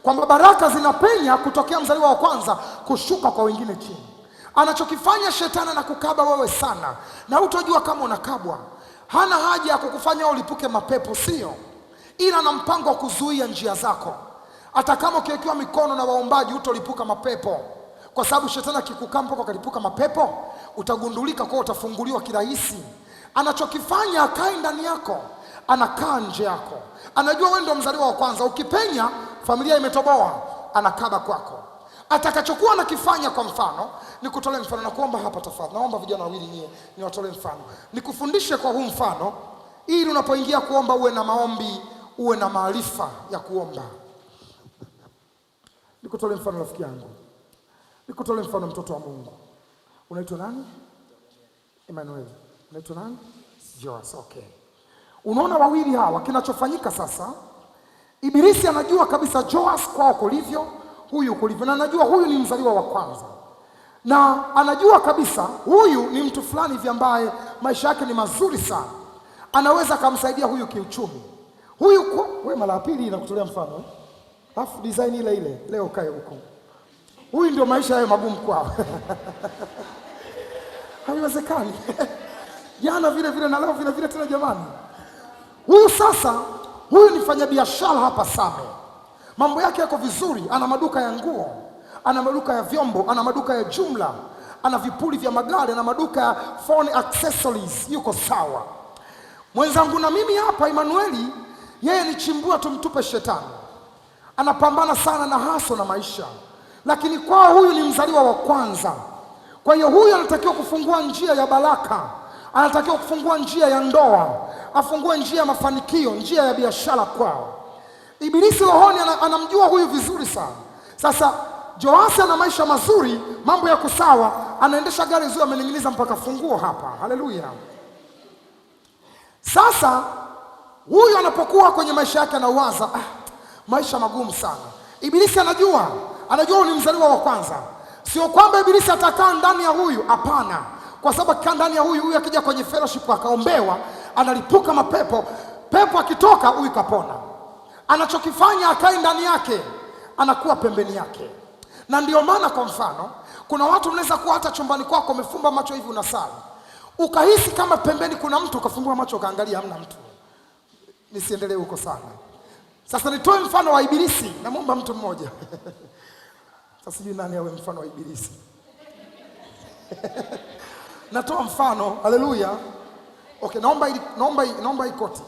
kwamba baraka zinapenya kutokea mzaliwa wa kwanza kushuka kwa wengine chini. Anachokifanya shetani na kukaba wewe sana, na utojua kama unakabwa. Hana haja ya kukufanya ulipuke mapepo, sio, ila ana mpango wa kuzuia njia zako. Hata kama ukiwekewa mikono na waombaji utolipuka mapepo, kwa sababu shetani akikukaa mpaka ukalipuka mapepo utagundulika kwa utafunguliwa kirahisi. Anachokifanya akae ndani yako, anakaa nje yako. Anajua wewe ndio mzaliwa wa kwanza, ukipenya familia imetoboa, anakaba kwako. Atakachokuwa anakifanya, kwa mfano nikutolee mfano, nakuomba hapa tafadhali, naomba vijana wawili nyie niwatolee mfano, nikufundishe kwa huu mfano, ili unapoingia kuomba uwe na maombi, uwe na maarifa ya kuomba. Nikutolee mfano rafiki yangu, nikutolee mfano mtoto wa Mungu. Unaitwa nani? Emmanuel. Unaitwa nani? Joas. Okay. Unaona wawili hawa, kinachofanyika sasa, Ibilisi anajua kabisa Joas kwao kulivyo, huyu kulivyo, na anajua huyu ni mzaliwa wa kwanza, na anajua kabisa huyu ni mtu fulani hivi ambaye maisha yake ni mazuri sana, anaweza akamsaidia huyu kiuchumi. Huyu we, mara ya pili nakutolea mfano eh? Alafu design ile ile leo kae huko, huyu ndio maisha hayo magumu kwao. Haiwezekani. Jana vile vile na leo vile vile tena jamani. Huyu sasa, huyu ni mfanyabiashara hapa Same, mambo yake yako vizuri, ana maduka ya nguo, ana maduka ya vyombo, ana maduka ya jumla, ana vipuli vya magari, ana maduka ya phone accessories, yuko sawa. Mwenzangu na mimi hapa Emanueli, yeye ni chimbua tumtupe shetani, anapambana sana na haso na maisha, lakini kwao huyu ni mzaliwa wa kwanza. Kwa hiyo huyu anatakiwa kufungua njia ya baraka, anatakiwa kufungua njia ya ndoa, afungue njia ya mafanikio, njia ya biashara kwao. Ibilisi rohoni anamjua huyu vizuri sana. Sasa Joasi ana maisha mazuri, mambo yako sawa, anaendesha gari nzuri, amening'iniza mpaka funguo hapa. Haleluya! Sasa huyu anapokuwa kwenye maisha yake anawaza, maisha magumu sana. Ibilisi anajua, anajua huyu ni mzaliwa wa kwanza. Sio kwamba ibilisi atakaa ndani ya huyu, hapana, kwa sababu akikaa ndani ya huyu, huyu akija kwenye fellowship akaombewa, analipuka mapepo, pepo akitoka huyu kapona. Anachokifanya akae ndani yake, anakuwa pembeni yake. Na ndio maana kwa mfano, kuna watu mnaweza kuwa hata chumbani kwako umefumba macho hivi unasali, ukahisi kama pembeni kuna mtu, ukafumbua macho ukaangalia, hamna mtu. Nisiendelee huko sana. Sasa nitoe mfano wa ibilisi, namwomba mtu mmoja. Sasa sijui nani awe mfano wa ibilisi. Natoa mfano, haleluya. Okay, naomba hii koti.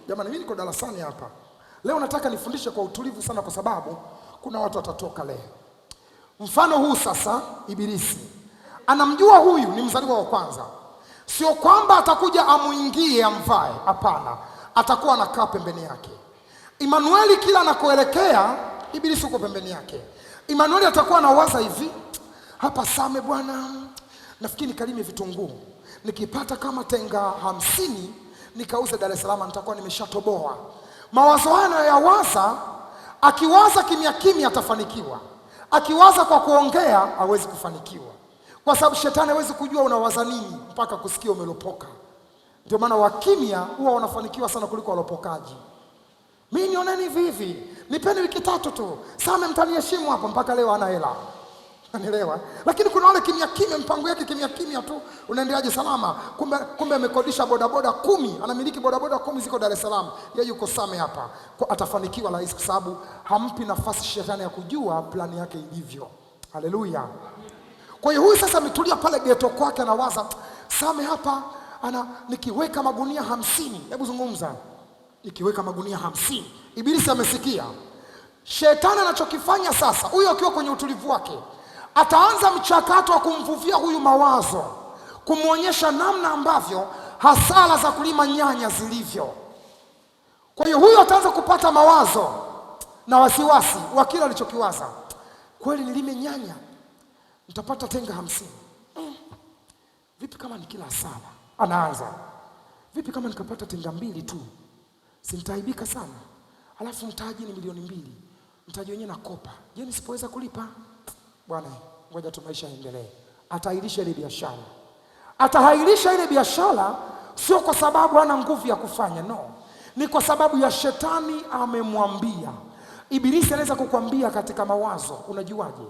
Jamani, mimi niko darasani hapa. Leo nataka nifundishe kwa utulivu sana kwa sababu kuna watu watatoka leo. Mfano huu sasa, ibilisi anamjua huyu ni mzaliwa wa kwanza. Sio kwamba atakuja amuingie amvae, hapana. Atakuwa anakaa pembeni yake. Imanueli kila anakoelekea, ibilisi uko pembeni yake. Imanueli atakuwa anawaza hivi, hapa Same bwana, nafikiri nikalime vitunguu, nikipata kama tenga 50 nikauze Dar es Salaam, nitakuwa nimeshatoboa. Mawazo haya anayoyawaza, akiwaza kimya kimya atafanikiwa, akiwaza kwa kuongea hawezi kufanikiwa, kwa sababu shetani hawezi kujua unawaza nini mpaka kusikia umelopoka. Ndio maana wakimya huwa wanafanikiwa sana kuliko walopokaji. Mimi nioneni hivi hivi, nipeni wiki 3 tu, Same mtaniheshimu hapo, mpaka leo hana hela. Unanielewa? Lakini kuna wale kimya kimya, mipango yake kimya kimya tu, unaendeleaje salama? Kumbe amekodisha bodaboda 10, anamiliki bodaboda 10 ziko Dar es Salaam, yeye yuko Same hapa. Kwa atafanikiwa rahisi kwa sababu hampi nafasi shetani ya kujua plani yake ilivyo. Haleluya. Kwa hiyo huyu sasa ametulia pale geto kwake, anawaza Same hapa ana nikiweka magunia 50, hebu zungumza. Nikiweka magunia 50, ibilisi amesikia. Shetani anachokifanya sasa, huyu akiwa kwenye utulivu wake, ataanza mchakato wa kumvuvia huyu mawazo, kumwonyesha namna ambavyo hasara za kulima nyanya zilivyo. Kwa hiyo huyu ataanza kupata mawazo na wasiwasi wa kila alichokiwaza. Kweli nilime nyanya nitapata tenga 50. Vipi kama nikila hasara? Anaanza. Vipi kama nikapata tenga 2 tu? Si nitaaibika sana. Alafu mtaji ni milioni 2. Mtaji wenyewe nakopa. Je, nisipoweza kulipa? Bwana, ngoja tu maisha yaendelee. Ataahirisha ile biashara. Atahairisha ile biashara sio kwa sababu hana nguvu ya kufanya, no. Ni kwa sababu ya shetani amemwambia. Ibilisi anaweza kukwambia katika mawazo, unajuaje?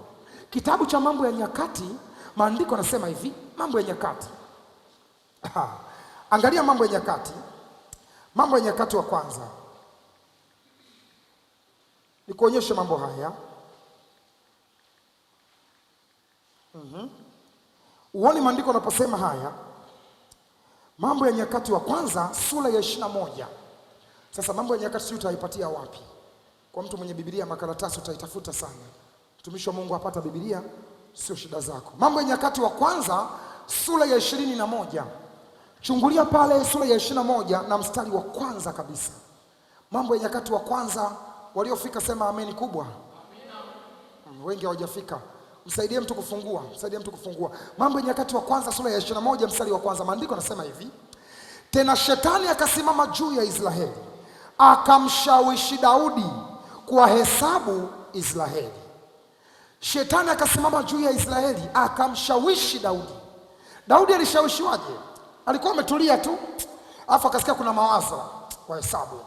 Kitabu cha Mambo ya Nyakati, maandiko yanasema hivi, Mambo ya Nyakati. Angalia Mambo ya Nyakati. Mambo ya Nyakati wa kwanza. Nikuonyeshe mambo haya. Uone maandiko yanaposema haya. Mambo ya Nyakati wa kwanza sura ya 21. Sasa Mambo ya Nyakati sio utaipatia wapi? Kwa mtu mwenye Biblia makaratasi utaitafuta sana. Mtumishi wa Mungu apata Biblia sio shida zako. Mambo ya Nyakati wa kwanza sura ya 21. Chungulia pale sura ya 21 na mstari wa kwanza kabisa. Mambo ya Nyakati wa kwanza, waliofika sema amen kubwa. Amina. Wengi hawajafika. Msaidie mtu kufungua, msaidie mtu kufungua. Mambo ya Nyakati wa kwanza sura ya 21 mstari wa kwanza, maandiko yanasema hivi: tena shetani akasimama juu ya Israeli, akamshawishi Daudi kuwahesabu Israeli. Shetani akasimama juu ya Israeli, akamshawishi Daudi. Daudi alishawishiwaje? Alikuwa ametulia tu, alafu akasikia kuna mawazo, wahesabu,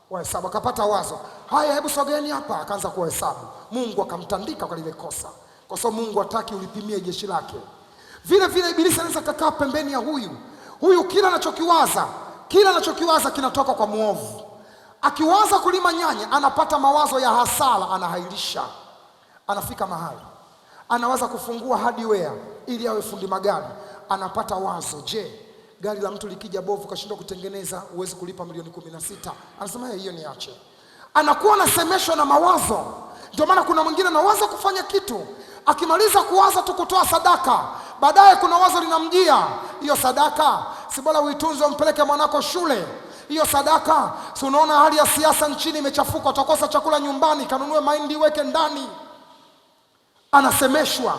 wahesabu. Akapata wazo, haya, hebu sogeeni hapa. Akaanza kuwahesabu. Mungu akamtandika kwa lile kosa, kwa sababu Mungu hataki ulipimie jeshi lake. Vile vile ibilisi anaweza kukaa pembeni ya huyu. Huyu kila anachokiwaza kinatoka kwa muovu. Akiwaza kulima nyanya anapata mawazo ya hasara, anahairisha. Anafika mahali anawaza kufungua hardware ili awe fundi magari, anapata wazo, je, gari la mtu likija bovu kashindwa kutengeneza, huwezi kulipa milioni 16. Anasema hey, hiyo niache. Anakuwa anasemeshwa na mawazo. Ndio maana kuna mwingine anawaza kufanya kitu, akimaliza kuwaza tu kutoa sadaka, baadaye kuna wazo linamjia, hiyo sadaka si bora uitunze umpeleke mwanako shule? Hiyo sadaka si unaona hali ya siasa nchini imechafuka, utakosa chakula nyumbani, kanunue mahindi weke ndani. Anasemeshwa.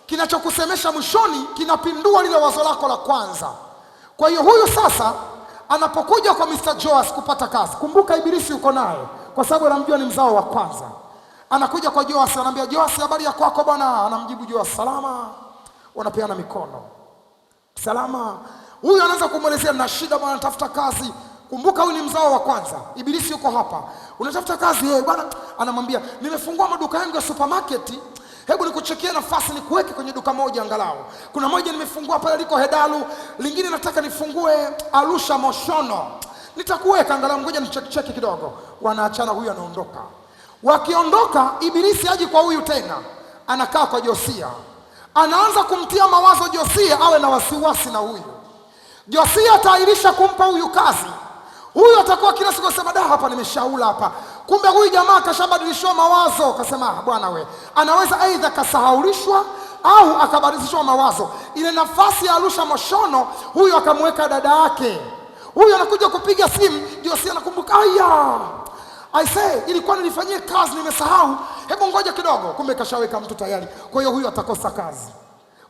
Kinachokusemesha mwishoni kinapindua lile wazo lako la kwanza. Kwa hiyo huyu sasa anapokuja kwa Mr. Joas kupata kazi, kumbuka ibilisi yuko naye kwa sababu anamjua ni mzao wa kwanza. Anakuja kwa Joas, anamwambia Joas, habari ya kwako bwana? Anamjibu Joas, salama. Wanapeana mikono, salama. Huyu anaanza kumwelezea, na shida bwana, natafuta kazi. Kumbuka huyu ni mzao wa kwanza, ibilisi yuko hapa. Unatafuta kazi yeye bwana, anamwambia nimefungua maduka yangu ya supermarket, hebu nikuchekie nafasi nikuweke kwenye duka moja angalau. Kuna moja nimefungua pale liko Hedalu, lingine nataka nifungue Arusha Moshono, nitakuweka angalau, ngoja nichekicheki kidogo. Wanaachana, huyu anaondoka. Wakiondoka, ibilisi aji kwa huyu tena, anakaa kwa Josia, anaanza kumtia mawazo Josia awe na wasiwasi na huyu. Josia ataahirisha kumpa huyu kazi. Huyu atakuwa kila siku asema, da, hapa nimeshaula hapa. Kumbe huyu jamaa akashabadilishwa mawazo, akasema bwana we, anaweza aidha kasahaulishwa au akabadilishwa mawazo. Ile nafasi ya Arusha Moshono, huyu akamweka dada yake. Huyu anakuja kupiga simu, Josia anakumbuka, aya, I say ilikuwa nilifanyie kazi nimesahau, hebu ngoja kidogo. Kumbe kashaweka mtu tayari. Kwa hiyo huyu atakosa kazi.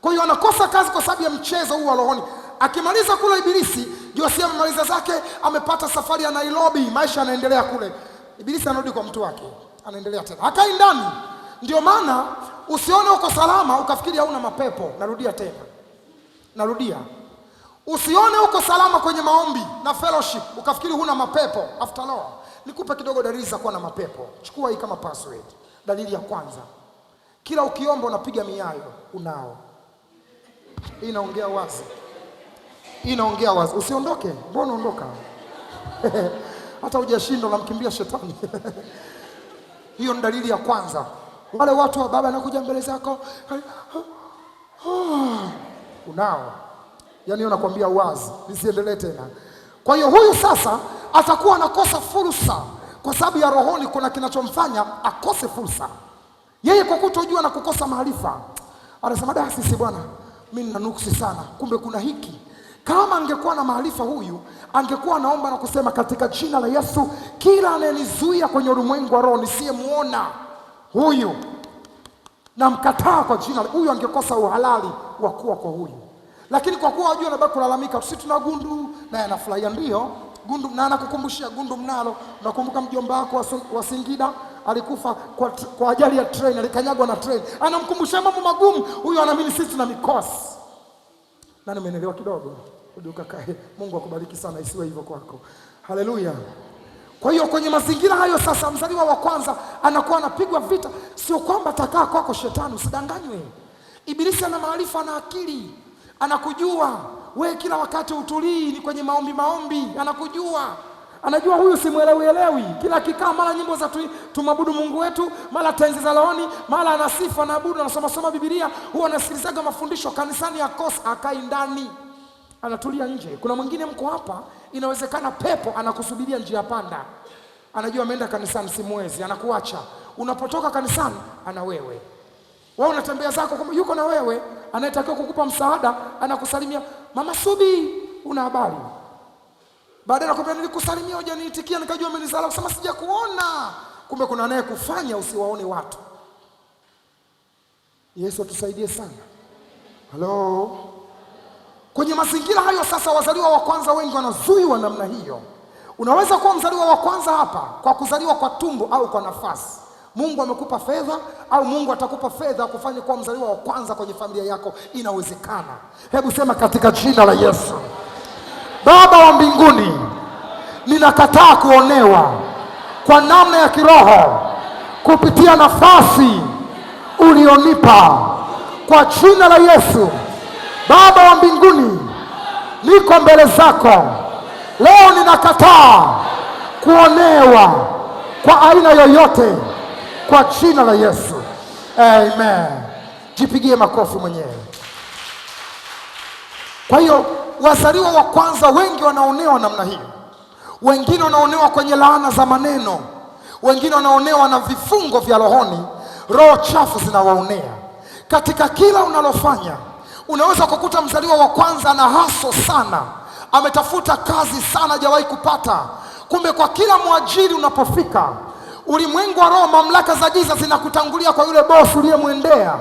Kwa hiyo anakosa kazi kwa sababu ya mchezo huu wa rohoni. Akimaliza kule ibilisi, Josia amemaliza zake, amepata safari ya Nairobi, maisha yanaendelea kule. Ibilisi anarudi kwa mtu wake, anaendelea tena, hakai ndani. Ndio maana usione uko salama ukafikiri hauna mapepo. Narudia tena, narudia, usione uko salama kwenye maombi na fellowship ukafikiri huna mapepo. After all, nikupe kidogo dalili za kuwa na mapepo. Chukua hii kama password. Dalili ya kwanza, kila ukiomba unapiga miayo, unao. Hii inaongea wazi, hii inaongea wazi. Usiondoke, mbona unaondoka? Hata hujashinda unamkimbia shetani. Hiyo ni dalili ya kwanza. Wale watu wa baba anakuja mbele zako, unao. Yaani nakwambia wazi, nisiendelee tena. Kwa hiyo huyu sasa atakuwa anakosa fursa kwa sababu ya rohoni, kuna kinachomfanya akose fursa. Yeye kwa kutojua na kukosa maarifa anasema, da, sisi bwana, mimi nina nuksi sana, kumbe kuna hiki. Kama angekuwa na maarifa huyu, angekuwa anaomba na kusema, katika jina la Yesu, kila anayenizuia kwenye ulimwengu wa roho nisiyemuona huyu namkataa kwa jina. Huyu angekosa uhalali wa kuwa kwa huyu, lakini kwa kuwa wajua, anabaki kulalamika, sisi tuna gundu, naye anafurahia, ndio gundu, na anakukumbushia gundu mnalo. Nakumbuka mjomba wako wa Singida alikufa kwa ajali ya train, alikanyagwa na train. Anamkumbushia mambo magumu, huyu anaamini sisi tuna mikosi. Nani umeelewa kidogo? Ukakae. Mungu akubariki sana, isiwe hivyo kwako. Haleluya. Kwa hiyo kwenye mazingira hayo sasa, mzaliwa wa kwanza anakuwa anapigwa vita. Sio kwamba atakaa kwako shetani, usidanganywe. Ibilisi ana maarifa na akili, anakujua we, kila wakati utulii, ni kwenye maombi maombi, anakujua. Anajua huyu simuelewi elewi, kila kikaa mara nyimbo za tumwabudu Mungu wetu, mara tenzi za rohoni, mara anasifu, anaabudu, anasoma soma Biblia, huwa anasikilizaga mafundisho kanisani, akosa akai ndani, anatulia nje. Kuna mwingine mko hapa, inawezekana pepo anakusubiria njia panda, anajua ameenda kanisani, simwezi, anakuacha. Unapotoka kanisani, ana wewe. Wewe unatembea zako, kumbe yuko na wewe, anayetakiwa kukupa msaada anakusalimia, mama Subi, una habari? Baadaye nakwambia nilikusalimia hujaniitikia, nikajua umenizala, kusema sijakuona. Kumbe kuna anayekufanya usiwaone watu. Yesu atusaidie sana. Halo. Kwenye mazingira hayo sasa, wazaliwa wa kwanza wengi wanazuiwa namna hiyo. Unaweza kuwa mzaliwa wa kwanza hapa kwa kuzaliwa kwa tumbo au kwa nafasi. Mungu amekupa fedha au Mungu atakupa fedha kufanya kuwa mzaliwa wa kwanza kwenye familia yako, inawezekana. Hebu sema katika jina la Yesu. Baba wa mbinguni, ninakataa kuonewa kwa namna ya kiroho kupitia nafasi ulionipa kwa jina la Yesu. Baba wa mbinguni, niko mbele zako leo, ninakataa kuonewa kwa aina yoyote kwa jina la Yesu. Amen. Jipigie makofi mwenyewe. Kwa hiyo wazaliwa wa kwanza wengi wanaonewa namna hiyo. Wengine wanaonewa kwenye laana za maneno, wengine wanaonewa na vifungo vya rohoni, roho chafu zinawaonea. Katika kila unalofanya, unaweza kukuta mzaliwa wa kwanza ana haso sana, ametafuta kazi sana, hajawahi kupata. Kumbe kwa kila mwajiri unapofika, Ulimwengu wa roho, mamlaka za giza zinakutangulia kwa yule bosi uliyemwendea.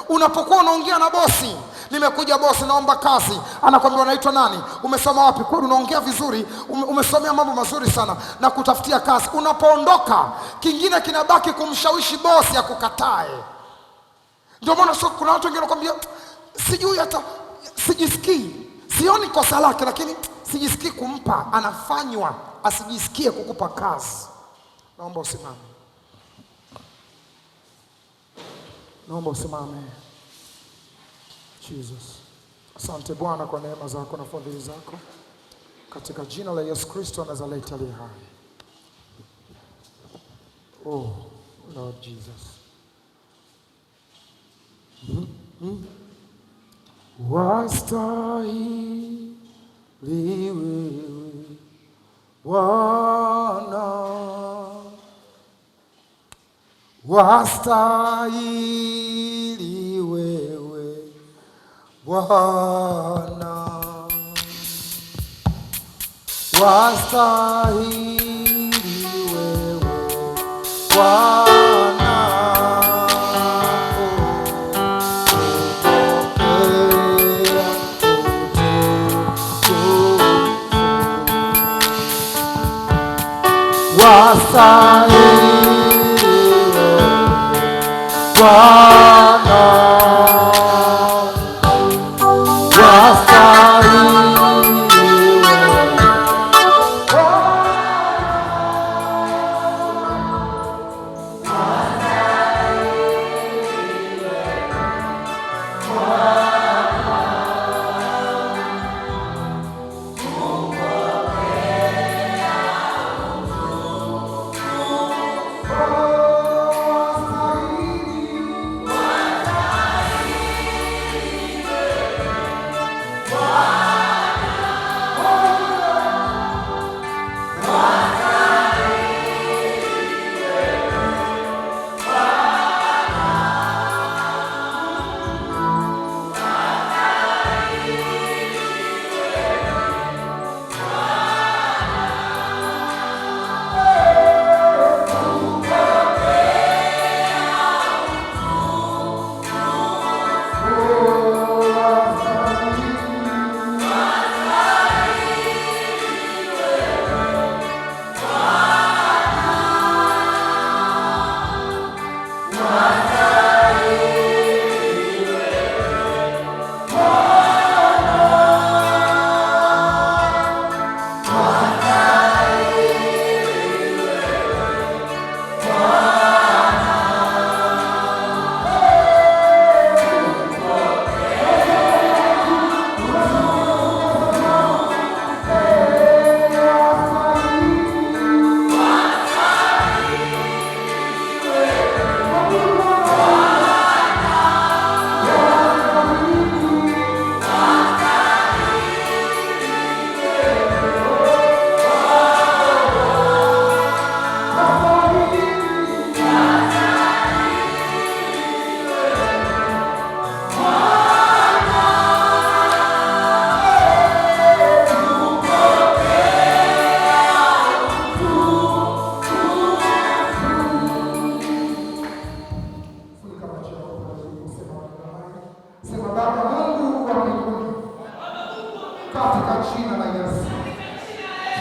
Unapokuwa unaongea na bosi, nimekuja bosi, naomba kazi, anakwambia unaitwa nani, umesoma wapi? Kweli unaongea vizuri, umesomea mambo mazuri sana, na kutafutia kazi. Unapoondoka, kingine kinabaki kumshawishi bosi akukatae. Ndio maana so, kuna watu wengine wanakwambia sijui hata sijisikii, sioni kosa lake, lakini sijisikii kumpa. Anafanywa asijisikie kukupa kazi. Naomba usimame, naomba usimame. Jesus, asante Bwana kwa neema zako na fadhili zako, katika jina la Yesu Kristo wa Nazareti aliye hai. Oh Lord Jesus. Wastahili wewe Bwana, wastahili wewe Bwana, wastahili wewe Bwana, kupokea utukufu. Wastahili wewe Bwana, wastahili wewe. Funika macho yako kwa kusema maneno haya. Sema: Baba Mungu wa mbinguni, katika jina la Yesu,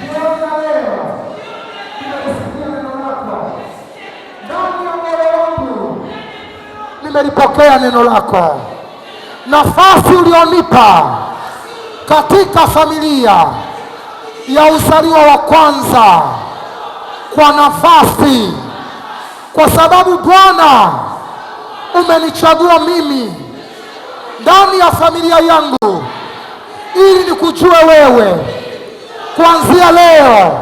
jioni ya leo nimelisikia neno lako ndani ya moyo wangu, nimelipokea neno lako, nafasi ulionipa katika familia ya uzaliwa wa kwanza kwa nafasi, kwa sababu Bwana umenichagua mimi ndani ya familia yangu ili nikujue wewe. Kuanzia leo,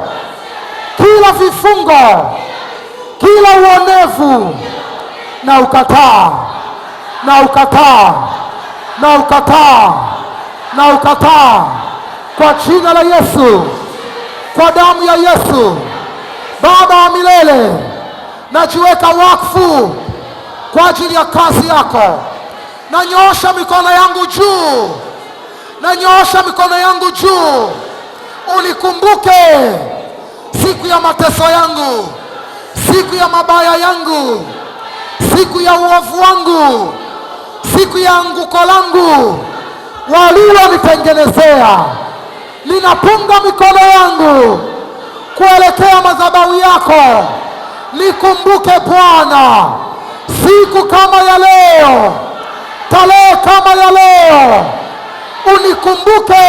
kila vifungo, kila uonevu na ukataa, na ukataa, na ukataa, na ukataa kwa jina la Yesu, kwa damu ya Yesu. Baba wa milele, najiweka wakfu kwa ajili ya kazi yako. Nanyoosha mikono yangu juu, nanyoosha mikono yangu juu, unikumbuke siku ya mateso yangu, Siku ya mabaya yangu, siku ya uovu wangu, siku ya anguko langu walilonitengenezea, ninapunga mikono yangu kuelekea madhabahu yako. Nikumbuke Bwana, siku kama ya leo, tarehe kama ya leo, unikumbuke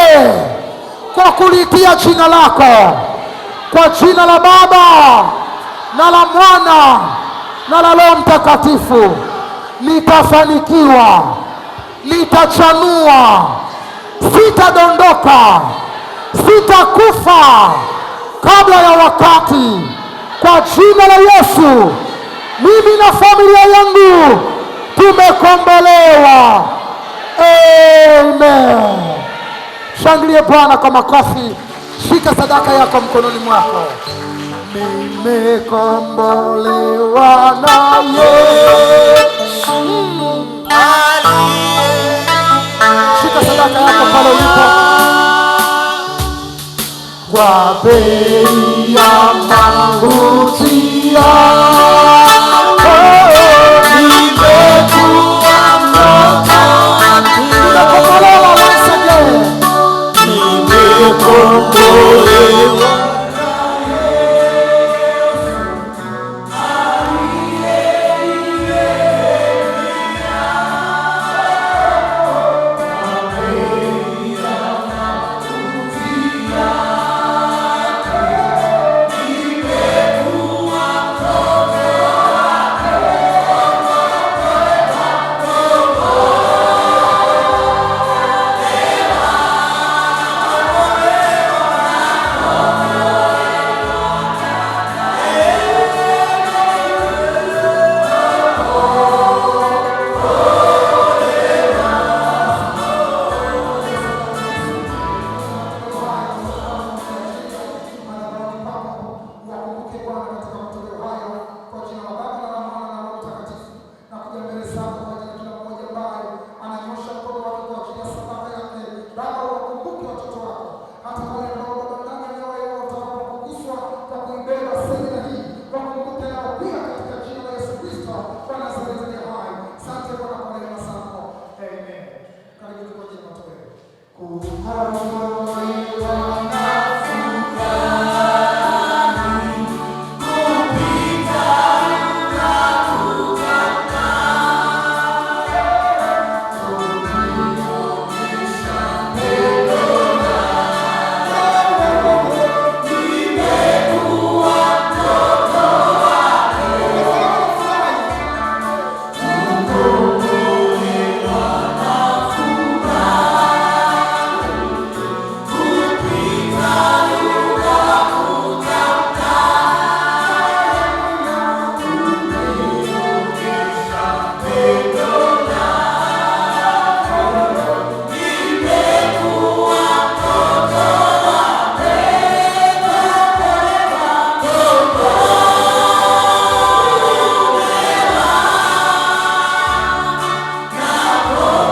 kwa kulitia jina lako, kwa jina la Baba na la Mwana na la Roho Mtakatifu. Nitafanikiwa, nitachanua, sitadondoka, sitakufa kabla ya wakati, kwa jina la Yesu. Mimi na familia yangu tumekombolewa. Amen. Shangilie Bwana kwa makofi. Shika sadaka yako mkononi mwako. Nimekombolewa na Yesu. Shika sadaka yako pale ulipo. Kwa bei ya mauti yako nimekuwa mtoto. Nimekombolewa once again. Nimekombolewa.